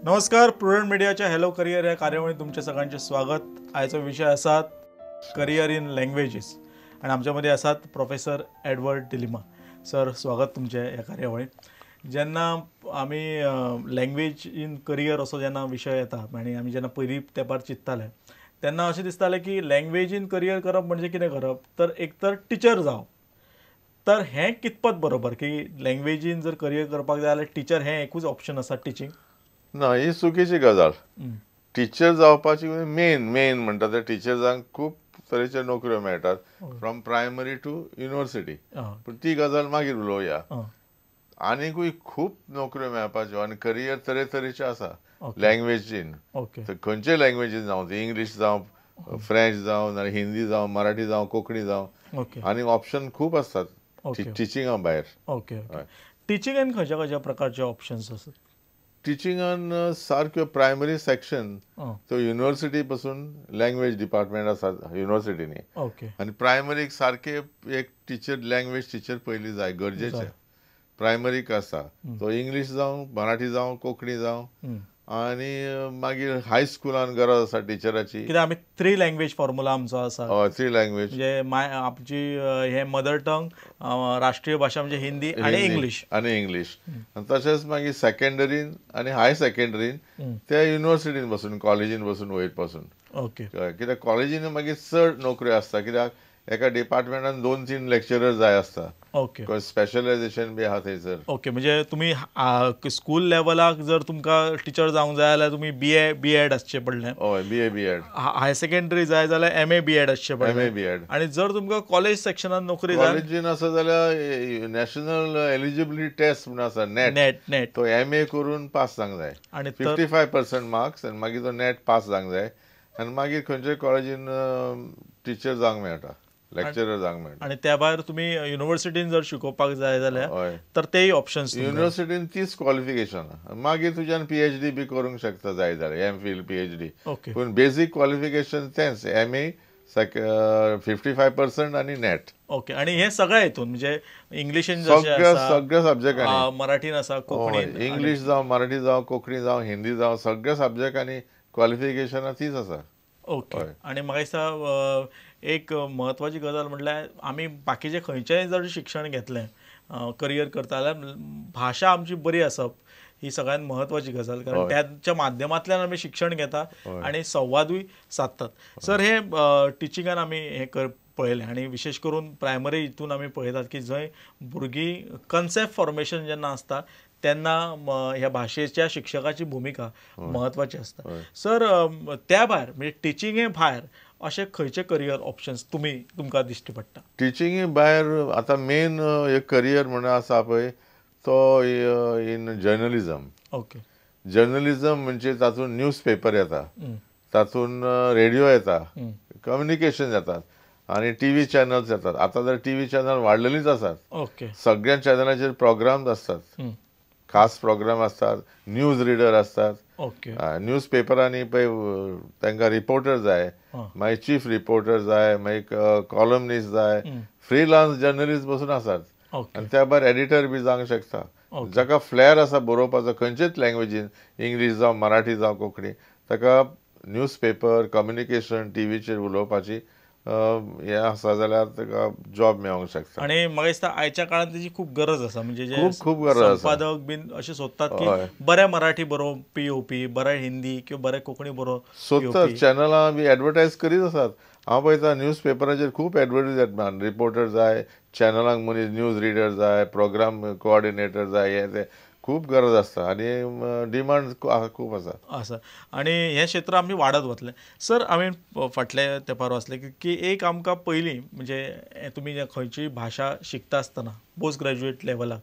नमस्कार, प्रुडंट मिडियाच्या hello career ह्या कार्यावळीत तुमचे सगळ्यांचे स्वागत. आयचो विषय आसात करियर इन लँग्वेजीस आणि आमच्यामध्ये आसात प्रोफेसर एडवर्ड डिलिमा. सर, स्वागत तुमचे ह्या कार्यावळीत. जेन्ना आमी लँग्वेज इन करियर असो जेन्ना विशय येता आनी आमी जेन्ना पयलीं तेंपार चिंत्ताले तेन्ना अशें दिसतालें की लँग्वेज इन करियर करप म्हणजे कितें करप, तर एक तर टिचर जावप. तर हें कितपत बरोबर की लँग्वेजीन जर करियर करपाक जाय जाल्यार टिचर हें एकूच ऑप्शन आसा टिचींग? ना, ही चुकीची गजाल. टिचर जावपाची मेन मेन म्हणटा ते टिचर्सांक खूब तरेच्यो नोकऱ्यो मेळटात, फ्रॉम प्रायमरी टू युनिवर्सिटी. पूण ती गजाल मागीर उलोवया. आनीकूय खूब नोकऱ्यो मेळपाच्यो आनी करियर तरेतरेचे आसा लँग्वेजीन. खंयचे लँग्वेजीन जावं, ती इंग्लीश जावं, फ्रेंच जावं, नाल्यार हिंदी जावं, मराठी जावं, कोंकणी जावं, आनी ऑप्शन खूब आसतात टिचिंगा भायर. ओके, टिचिंगान खंयच्या खंयच्या प्रकारचे ऑप्शन्स आसात? टिचिंगान सारक्यो प्रायमरी सेक्शन तो युनिवर्सिटी पासून लँग्वेज डिपार्टमेंट आसा युनिवर्सिटीनी. आनी प्रायमरीक सारके एक टिचर, लँग्वेज टिचर पयली जाय, गरजेचें. प्रायमरीक आसा तो इंग्लीश जावं, मराठी जावं, कोंकणी जावं. आनी मागीर हायस्कुलान गरज आसा टिचराची. कित्याक आमी थ्री लँग्वेज फॉर्मुला आमचो आसा. हय, थ्री लँग्वेज म्हणजे आमची हे मदर टंग, राष्ट्रीय भाशा म्हणजे हिंदी आनी इंग्लीश. आनी इंग्लीश. तशेंच मागीर सेकंडरीन आनी हाय सेकंडरीन ते युनिवर्सिटीन बसून, कॉलेजीन बसून वयर पासून. ओके. कित्याक कॉलेजीन मागीर चड नोकऱ्यो आसता, कित्याक एका डिपार्टमेंटान 2-3 लेक्चरर जाय आसता. ओके. स्पेशलायझेशन बी आहा थंयसर. ओके, म्हणजे तुमी स्कूल लेवलाक जर तुमकां टिचर जावंक जाय जाल्यार तुमी बी ए बी एड आसचें पडलें. हय, B A B Ed. High secondary जाय जाल्यार एम ए बी एड आसचें पडलें. M A B Ed. आनी जर तुमकां कॉलेज सेक्शनान नोकरी जाय, कॉलेजीन आसा जाल्यार नॅशनल एलिजिबिलिटी टेस्ट म्हणून आसा, नेट. नेट नेट तो एम ए करून पास जावंक जाय आनी 55% मार्क्स, आनी मागीर तो नेट पास जावंक जाय आनी मागीर खंयच्याय कॉलेजीन टिचर जावंक मेळटा, लेक्चरर जावंक मेळटा. आनी त्या भायर तुमी युनिवर्सिटीन जर शिकोवपाक जाय जाल्यार तर तेय ऑप्शन्स. युनिवर्सिटीन तीच क्वॉलिफिकेशन, मागीर तुज्यान पी एच डी बी करूंक शकता जाय जाल्यार, M Phil, P H D. पूण बेजीक क्वॉलिफिकेशन तेंच, एम ए 55% आनी नेट. ओके. आनी हे सगळ्या हितून म्हणजे इंग्लिशीन सगळ्या सब्जेक्टांनी, मराठीन आसा, कोंकणीन, इंग्लीश जावं, मराठी जावं, कोंकणी जावं, हिंदी जावं, सगळ्या सब्जेक्टांनी क्वॉलिफिकेशनां तीच आसा. ओके. आनी म्हाका दिसता एक म्हत्वाची गजाल म्हटल्यार आमी बाकीचें खंयचेंय जर शिक्षण घेतलें, करियर करता जाल्यार भाशा आमची बरी आसप ही सगळ्यांत म्हत्वाची गजाल, कारण त्याच्या माध्यमांतल्यान आमी शिक्षण घेता आनी संवादूय सादतात. सर, हे टिचिंगान आमी हें पळयलें आनी विशेश करून प्रायमरी हितून आमी पळयतात की जंय भुरगीं कन्सेप्ट फॉर्मेशन जेन्ना आसता तेन्ना ह्या भाशेच्या शिक्षकाची भुमिका म्हत्वाची आसता. सर, त्या भायर म्हणजे टिचिंगे भायर अशे खंयचे करियर ऑप्शन्स तुमी तुमकां दिश्टी पडटा? टिचिंगे भायर आतां मेन एक करियर म्हणून आसा पळय तो इन जर्नलिजम. ओके. जर्नलिजम म्हणजे तातूंत न्यूज पेपर येता, तातूंत रेडियो येता, कम्युनिकेशन येतात आनी टी व्ही चॅनल्स येतात. आतां तर टी व्ही चॅनल वाडलेलीच आसात. ओके. सगळ्या चॅनलाचेर प्रोग्राम्स आसतात, खास प्रोग्राम आसतात, न्यूज रिडर आसतात. ओके. न्यूज पेपरांनी पळय तांकां रिपोर्टर जाय, मागीर चीफ रिपोर्टर जाय, मागीर कॉलमनिस्ट जाय, फ्रीलान्स जर्नलिस्ट बसून आसात. आनी त्या भायर एडिटर बी जावंक शकता, जाका फ्लॅर आसा बरोवपाचो खंयचेच लँग्वेजीन, इंग्लीश जावं, मराठी जावं, कोंकणी, ताका न्यूज पेपर, कम्युनिकेशन, टी व्हीचेर उलोवपाची हें आसा जाल्यार ताका जॉब मेळोंक शकता. आनी म्हाका दिसता आयच्या काळांत तेजी खूब गरज आसा. म्हणजे खूब खूब गरज आसा. संपादक बीन अशें सोदतात की बरें मराठी बरोवपी येवपी, बरें हिंदी किंवा बरें कोंकणी बरोवपी सोदतात. चॅनलां बी एडवर्टायज करीत आसात. हांव पळयता न्यूज पेपराचेर खूब एडवर्टायज येता, रिपोर्टर जाय, चॅनलांक मनीस न्यूज रिडर जाय, प्रोग्राम कोऑर्डिनेटर जाय, हें तें खूब गरज आसता आनी डिमांड खूब आसा आसा. आनी हें क्षेत्र आमी वाडत वतलें. सर, आमी फाटले तेंपार वाचलें की एक आमकां पयलीं म्हणजे तुमी खंयचीय भाशा शिकता आसतना पोस्ट ग्रॅज्युएट लेवलाक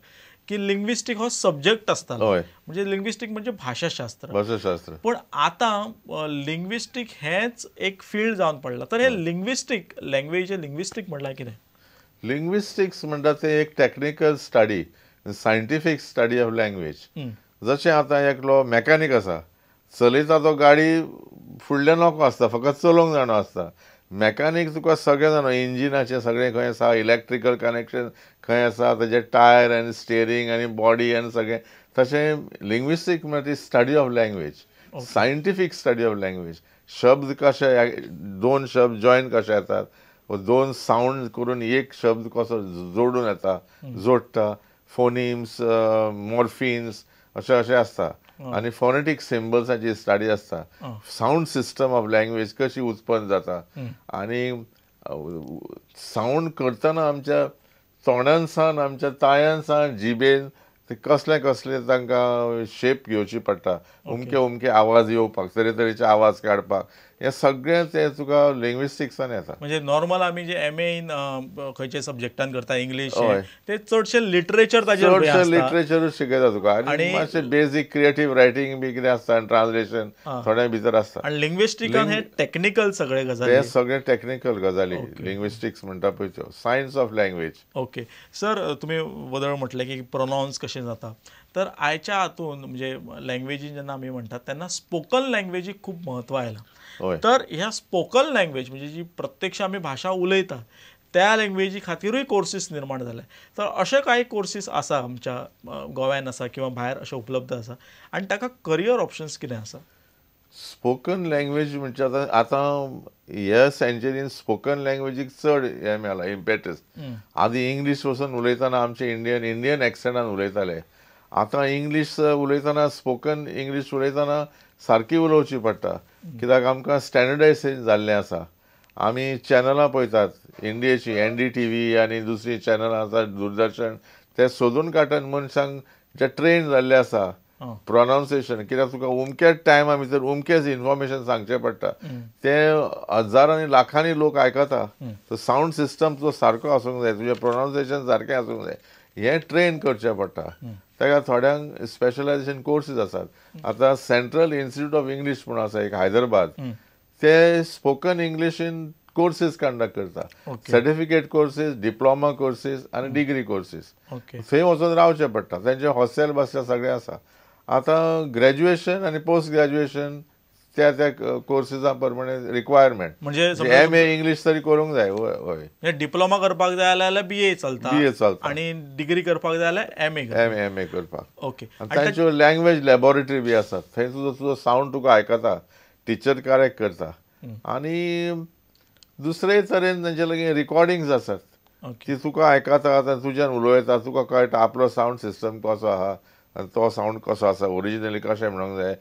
की लिंग्विस्टीक हो सब्जेक्ट आसतालो. म्हणजे लिंग्विस्टीक म्हणजे भाशाशास्त्र. भाशाशास्त्र. पूण आतां लिंग्विस्टीक हेंच एक फिल्ड जावन पडलां. तर हे लिंग्विस्टीक लँग्वेजीचें लिंग्विस्टीक म्हणल्यार कितें? लिंग्विस्टिक्स म्हणटा तें एक technical study, scientific study of language. जशें आतां एकलो मॅकॅनीक आसा, चलयता तो गाडी फुडल्यान नको आसता, फकत चलोवंक जाणो आसता. मॅकानीक तुका सगळें जाणा, इंजिनाचें सगळें खंय आसा, इलेक्ट्रिकल कनेक्शन खंय आसा, ताजे टायर आनी स्टेरींग आनी बॉडी आनी सगळें. तशें लिंग्विस्टीक म्हळ्यार ती study of language, scientific study of language. शब्द कशे, दोन शब्द जॉयन कशे येतात, दोन सावंड करून एक शब्द कसो जोडून येता, जोडटा, फोनिम्स, मॉर्फिन्स अशें अशें आसता. आनी फोनेटीक सिम्बल्साची स्टडी आसता. सावंड सिस्टम ऑफ लँग्वेज कशी उत्पन्न जाता आनी सावंड करतना आमच्या तोंडान सावन, आमच्या ताळ्यान सावन, जिबेन ते कसले कसले तांकां शेप घेवची पडटा, उमके उमके आवाज येवपाक, तरेतरेचे आवाज काडपाक, हे सगळें ते तुका लिंग्विस्टिक्सान येता. म्हणजे नॉर्मल आमी जे एम ए इन खंयच्या सब्जेक्टान करता इंग्लीश, ते चडशे लिटरेचर, चडशे लिटरेचरूच शिकयता तुका. आनी मातशें बेजीक क्रिएटीव रायटींग बी कितें आसता आनी ट्रान्सलेशन थोडें भितर आसता. आनी लिंग्विस्टिकान हे टॅक्निकल सगळे गजाली, ते सगळे टॅक्निकल गजाली लिंग्विस्टिक्स म्हणटा पळय त्यो, science of language. Okay sir, तुमी वदळ म्हटलें की प्रोनाउन्स कशें जाता, तर आयच्या हातून म्हणजे लँग्वेजीन जेन्ना आमी म्हणटात तेन्ना स्पोकन लँग्वेजीक खूब म्हत्व आयलां. तर ह्या स्पोकन लँग्वेज म्हणजे जी प्रत्यक्ष आमी भाशा उलयता त्या लँग्वेजी खातीरूय कोर्सीस निर्माण जाले. तर अशे कांय कोर्सीस आसा आमच्या गोव्यान आसा किंवा भायर अशे उपलब्ध आसा आनी ताका करियर ऑप्शन्स कितें आसा? स्पोकन लँग्वेज म्हणजे आतां आतां ह्या सेंचुरीन स्पोकन लँग्वेजीक चड हें मेळ्ळां इम्पेटस. आदी इंग्लीश वचून उलयतना आमचे इंडियन इंडियन एक्सेंटान उलयताले. आतां इंग्लीश उलयतना, स्पोकन इंग्लीश उलयतना सारकी उलोवची पडटा, कित्याक आमकां स्टँडर्डायजेशन जाल्लें आसा. आमी चॅनलां पळयतात इंडियेची, NDTV आनी दुसरीं चॅनलां आसा, दूरदर्शन, ते सोदून काडटात मनशांक जे ट्रेन जाल्ले आसा प्रोनावन्सिएशन, कित्याक तुका उमक्याच टायमा भितर उमकेच इन्फॉर्मेशन सांगचें पडटा, तें हजारांनी लाखांनी लोक आयकता. सो सावंड सिस्टम तुजो सारको आसूंक जाय, तुजें प्रोनावन्सिएशन सारकें आसूंक जाय, हें ट्रेन करचें पडटा. ताका थोड्यांक स्पेशलायजेशन कोर्सीस आसात. आतां सेंट्रल इन्स्टिट्यूट ऑफ इंग्लीश म्हूण आसा एक हैदराबाद, ते स्पोकन इंग्लिशीन कोर्सीस कंडक्ट करता, सर्टिफिकेट कोर्सीस, डिप्लोमा कोर्सीस आनी डिग्री कोर्सीस. थंय वचून रावचें पडटा, तेंचें हॉस्टेल बास्टेल सगळें आसा. आतां ग्रॅज्युएशन आनी पोस्ट ग्रॅज्युएशन त्या त्या कोर्सीसा प्रमाणे रिक्वायरमेंट, म्हणजे MA English तरी करूंक जाय. हय, हय, डिप्लोमा करपाक जाय जाल्यार BA चलता, BA चलता, आनी डिग्री करपाक जाय जाल्यार MA MA करपाक. ओके. आनी तांच्यो लँग्वेज लॅबोरेटरी बी आसात, थंय तुजो तुजो सावंड तुका आयकता, टिचर करेक्ट करता. आनी दुसरे तरेन तांचे लागीं रिकॉर्डिंग्स आसात, ती तुका आयकता, आतां तुज्यान उलोवं येता, तुका कळटा आपलो सावंड सिस्टम कसो आहा आनी तो सावंड कसो आसा ओरिजिनली कशें म्हणूंक जाय.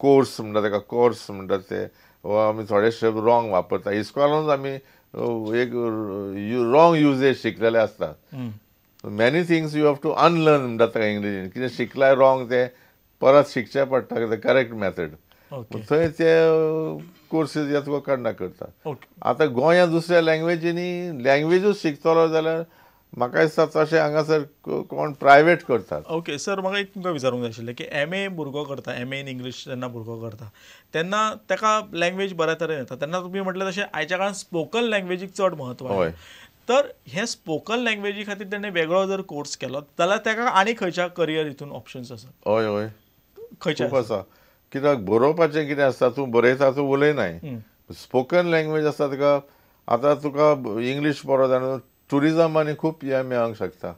कोर्स म्हणटा ताका, कोर्स म्हणटात ते, वा आमी थोडे शब्द रॉंग वापरता. इस्कॉलानूच आमी एक रॉंग युजेज शिकलेले आसतात. Many things you have to unlearn म्हणटात ताका इंग्लिशीन, कितें शिकलाय रॉंग तें परत शिकचें पडटा, करेक्ट मेथड. थंय ते कोर्सीस हे तुका कंडक्ट करता. आतां गोंयांत दुसऱ्या लँग्वेजींनी लँग्वेजूच शिकतलो जाल्यार म्हाका दिसता तशें हांगासर कोण प्रायवेट करतात. ओके सर, म्हाका एक तुमकां विचारूंक जाय आशिल्लें की MA भुरगो करता, MA in English जेन्ना भुरगो करता तेन्ना ताका लँग्वेज बऱ्या तरेन येता, तेन्ना तुमी म्हटलें तशें आयच्या काळान स्पोकन लँग्वेजीक चड म्हत्व आसा. तर हे स्पोकन लँग्वेजी खातीर तेणें वेगळो जर कोर्स केलो जाल्यार ताका आनी खंयच्या करियर हितून ऑप्शन्स आसा? हय हय, खंयचे आसा? कित्याक बरोवपाचें कितें आसता, तूं बरयता, तूं उलयनाय. स्पोकन लँग्वेज आसता तुका. आतां तुका इंग्लीश बरो जाणा, टुरिजमांनी खूब हें मेळोंक शकता.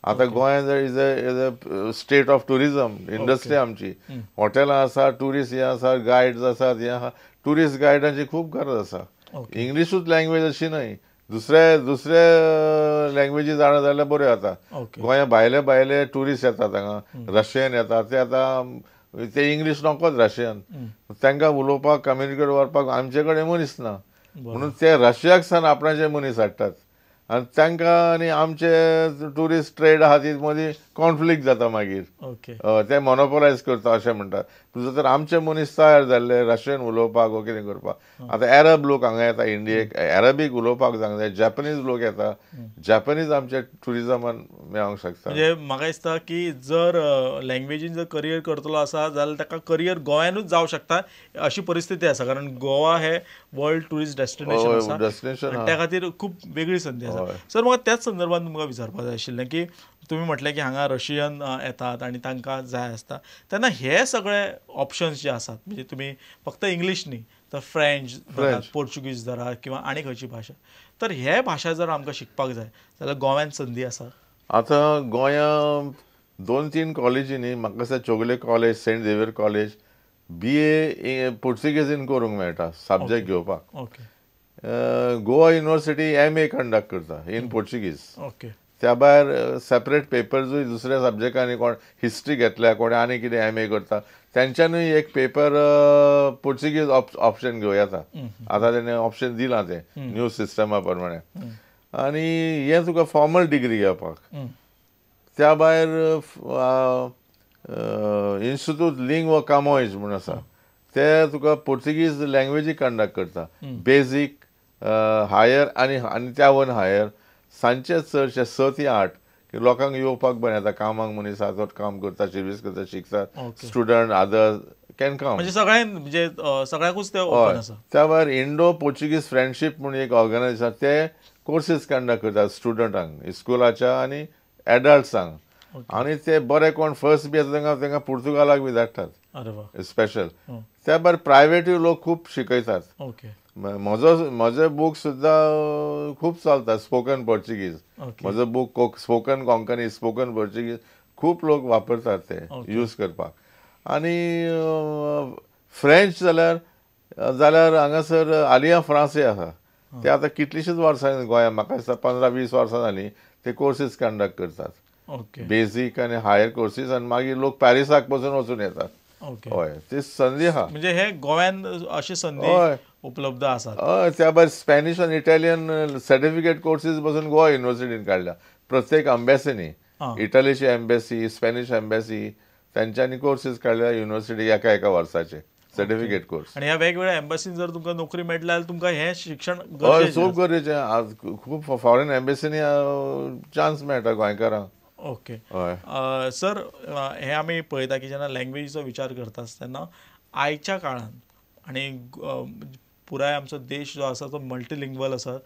आतां गोंयांत is a state of tourism industry आमची, हॉटेलां आसा, ट्युरिस्ट हें आसा, गायड्स आसात, हें आसा, ट्युरिस्ट गायडांची खूब गरज आसा. इंग्लिशूच लँग्वेज अशी न्हय, दुसरे दुसरे लँग्वेजी जाणा जाल्यार बऱ्यो जाता. गोंया भायले भायले ट्युरिस्ट येतात हांगा, रशियन येतात, ते आतां ते इंग्लीश नकोच रशियन, तांकां उलोवपाक कम्युनिकेट व्हरपाक आमचे कडेन मनीस ना, म्हणून ते रशियाक सावन आपणाचे मनीस हाडटात आनी तांकां आनी आमचे ट्युरिस्ट ट्रेड आहा ती मदीं कॉन्फ्लिक्ट जाता मागीर, ते मोनोपोलायज करता अशें म्हणटात. तुजो तर आमचे मनीस तयार जाल्ले रशियन उलोवपाक वो कितें करपाक. आतां अरब लोक हांगा येता इंडियेक, अरबीक उलोवपाक जावंक जाय, जॅपनीज लोक येता, जॅपनीज आमचे ट्युरिजमान मेळोंक शकता. म्हणजे म्हाका दिसता की जर लँग्वेजीन जर करियर करतलो आसा जाल्यार ताका करियर गोंयानूच जावं शकता अशी परिस्थिती आसा, कारण गोवा हे वर्ल्ड ट्युरिस्ट डेस्टिनेशन आसा, डेस्टिनेशन, त्या खातीर खूब वेगळी संदी आसा. सर, म्हाका त्याच संदर्भात तुमकां विचारपाक जाय आशिल्लें की तुमी म्हटलें की हांगा रशियन येतात आनी तांकां जाय आसता तेन्ना हे सगळे ऑप्शन्स जे आसात म्हणजे तुमी फक्त इंग्लीश न्ही तर फ्रेंच धरात, पोर्चुगीज धरात किंवा आनी खंयची भाशा, तर हे भाशा जर आमकां शिकपाक जाय जाल्यार गोव्यान संदी आसा. आतां गोंया 2-3 कॉलेजींनी म्हाका दिसता Chowgule college, Saint Xavier college, BA पोर्चुगेजीन करूंक मेळटा सब्जेक्ट घेवपाक. Okay. Goa university MA conduct करता इन पोर्चुगीज. ओके. त्या भायर सेपरेट पेपर्सूय दुसऱ्या सब्जेक्टांनी कोण हिस्ट्री घेतल्या, कोण आनी कितें MA करता, तेंच्यानूय एक पेपर पोर्चुगीज ऑप्शन घेवं येता. आतां तेणें ऑप्शन दिलां तें न्यू सिस्टमा प्रमाणे. आनी हें तुका फॉर्मल डिग्री घेवपाक. त्या भायर इन्स्टिट्यूट लिंग कामोयज म्हूण आसा, ते तुका पोर्चुगीज लँग्वेजी कंडक्ट करता, बेजीक, हायर आनी आनी त्या वन हायर. सांजचे चडशे 6 ते 8 की लोकांक येवपाक बरें जाता, कामाक मनीस आसा काम करता, सर्वीस करता, शिकता, स्टुडंट अदर can come, म्हणजे सगळ्यांक, म्हणजे सगळ्यांकूच ते ओपन आसा. त्या भायर इंडो पोर्चुगीज फ्रेंडशीप म्हूण एक ऑर्गनायजेशन, ते कोर्सीस कंडक्ट करतात स्टुडंटांक, स्कुलाच्या आनी एडल्ट्सांक. आनी ते बरे कोण फर्स्ट बी आसा तांकां तांकां पुर्तुगालाक बी धाडटात स्पेशल. त्या भायर प्रायवेटूय लोक खूब शिकयतात. म्हजो म्हजे बूक सुद्दां खूब चलता, स्पोकन पोर्चुगीज. म्हजो book spoken Konkani, spoken Portuguese खूब लोक वापरतात ते यूज करपाक. आनी फ्रेंच जाल्यार जाल्यार हांगासर आलिया फ्रांसे आसा, ते आतां कितलींशींच वर्सां गोंयांत, म्हाका दिसता 15-20 वर्सां जालीं ते कोर्सीस कंडक्ट करतात, बेजीक आनी हायर कोर्सीस. आनी मागीर लोक पॅरिसाक पसून वचून येतात. हय, ती संदी आहा, म्हणजे हे गोव्यान अशी संदी उपलब्ध आसा. हय, त्या भायर स्पॅनिश आनी इटालियन सर्टिफिकेट कोर्सीस पसून गोवा युनिवर्सिटीन काडल्या प्रत्येक एम्बॅसीनी, इटालीची एम्बॅसी, स्पॅनिश एम्बॅसी, तेंच्यांनी कोर्सीस काडल्या युनिवर्सिटी एका एका वर्साचे सर्टिफिकेट कोर्स. आनी ह्या वेगवेगळ्या एम्बॅसीन जर तुमकां नोकरी मेळटली जाल्यार तुमकां हें शिक्षण हय खूब गरजेचें. आज खूब फॉरेन एम्बॅसीनी चान्स मेळटा गोंयकारांक. ओके. हय सर, हें आमी पळयता की जेन्ना लँग्वेजीचो विचार करता तेन्ना आयच्या काळान आनी पुराय आमचो देश जो आसा तो मल्टीलिंग्वल आसा,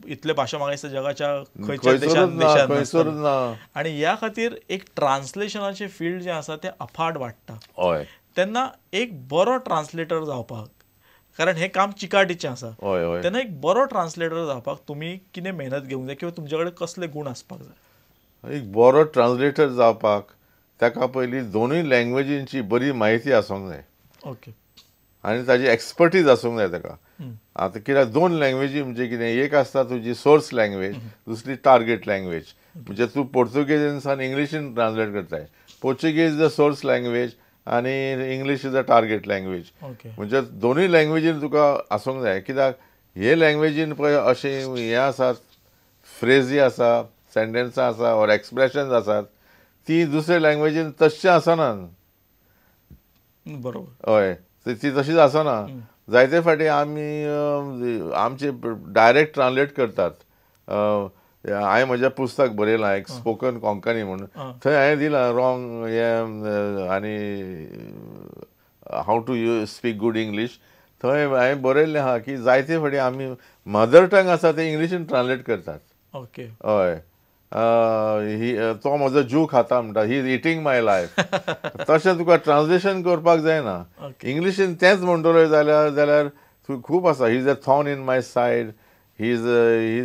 इतले भाशा म्हाका दिसता जगाच्या खंयच्या देशांत ना, आनी ह्या खातीर एक ट्रान्सलेशनाचें फिल्ड जें आसा तें अफाट वाडटा. हय, तेन्ना एक बरो ट्रान्सलेटर जावपाक, कारण हें काम चिकाटीचें आसा, तेन्ना एक बरो ट्रान्सलेटर जावपाक तुमी कितें मेहनत घेवंक जाय किंवा तुमचे कडेन कसले गूण आसपाक जाय? एक बरो ट्रान्सलेटर जावपाक ताका पयलीं दोनूय लँग्वेजींची बरी म्हायती आसूंक जाय. ओके. आनी ताजी एक्सपर्टीज आसूंक जाय ताका. आतां कित्याक दोन लँग्वेजी म्हणजे कितें, एक आसता तुजी सोर्स लँग्वेज, दुसरी टार्गेट लँग्वेज. म्हणजे तूं पोर्तुगेजीन इंग्लिशीन ट्रान्सलेट करताय, Portuguese is the source language आनी English is the target language. म्हणजे दोनूय लँग्वेजीन तुका आसूंक जाय, कित्याक हे लँग्वेजीन पळय अशें हें आसात, फ्रेजी आसा, सेंटेन्सां आसा ऑर एक्सप्रेशन्स आसात, ती दुसरे लँग्वेजीन तश्शें आसना. बरोबर. हय, ती तशीच आसना. जायते फावटी आमी आमचे डायरेक्ट ट्रान्सलेट करतात. हांवें म्हजें पुस्तक बरयलां एक स्पोकन कोंकणी म्हणून, थंय हांवें दिलां रॉंग हें आनी how to you speak good English. थंय हांवें बरयल्लें आहा की जायते फावटी आमी मदर टंग आसा तें इंग्लिशीन ट्रान्सलेट करतात. ओके. हय, तो म्हजो जीव खाता म्हणटा, he is eating my life. तशें तुका ट्रान्सलेशन करपाक जायना. इंग्लिशीन तेंच म्हणटलो जाल्यार जाल्यार खूब आसा, he is a thorn in my side, he is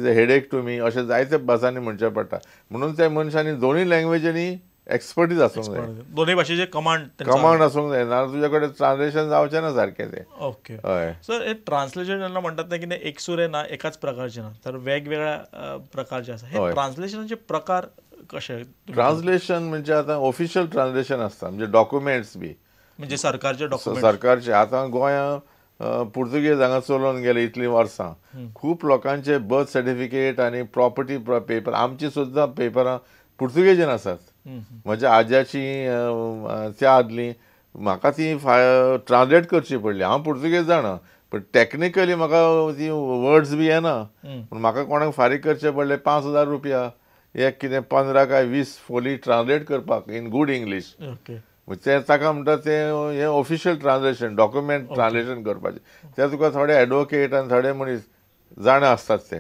a headache to me, अशें जायते भासांनी म्हणचें पडटा. म्हणून त्या मनशांनी दोनूय लँग्वेजींनी एक्सपर्टीज आसूंक जाय, दोनूय भाशेचे कमांड आसूंक जाय, नाजाल्यार तुजे कडेन ट्रान्सलेशन जावचें ना सारकें तें. ओके. हय सर, हे ट्रान्सलेशन जेन्ना म्हणटात तें कितें एकसुरें ना, एकाच प्रकारचें ना, तर वेगवेगळ्या प्रकारचे आसा. हे ट्रान्सलेशनाचे प्रकार कशे? ट्रान्सलेशन म्हणजे आतां ऑफिशियल ट्रान्सलेशन आसता, म्हणजे डॉक्युमेंट्स बी, म्हणजे सरकारचे डॉक्युमेंट, सरकारचे. आतां गोंया पुर्तुगेज हांगा चलोवन गेले इतलीं वर्सां, खूब लोकांचे बर्थ सर्टिफिकेट आनी प्रॉपर्टी पेपर, आमची सुद्दां पेपरां पुर्तुगेजीन आसात. म्हज्या आज्याची त्या आदली म्हाका ती ट्रान्सलेट करची पडली. हांव पुर्तुगेज जाणा, पण टॅक्निकली म्हाका ती वर्ड्स बी येना, पूण म्हाका कोणाक फारीक करचे पडले 5,000 रुपया एक कितें 15 काय 20 फोली ट्रान्सलेट करपाक इन गूड इंग्लीश. तें ताका म्हणटा तें हें ऑफिशियल ट्रान्सलेशन, डॉक्युमेंट ट्रान्सलेशन करपाचें. तें तुका थोडे एडवोकेट आनी थोडे मनीस जाणा आसतात ते.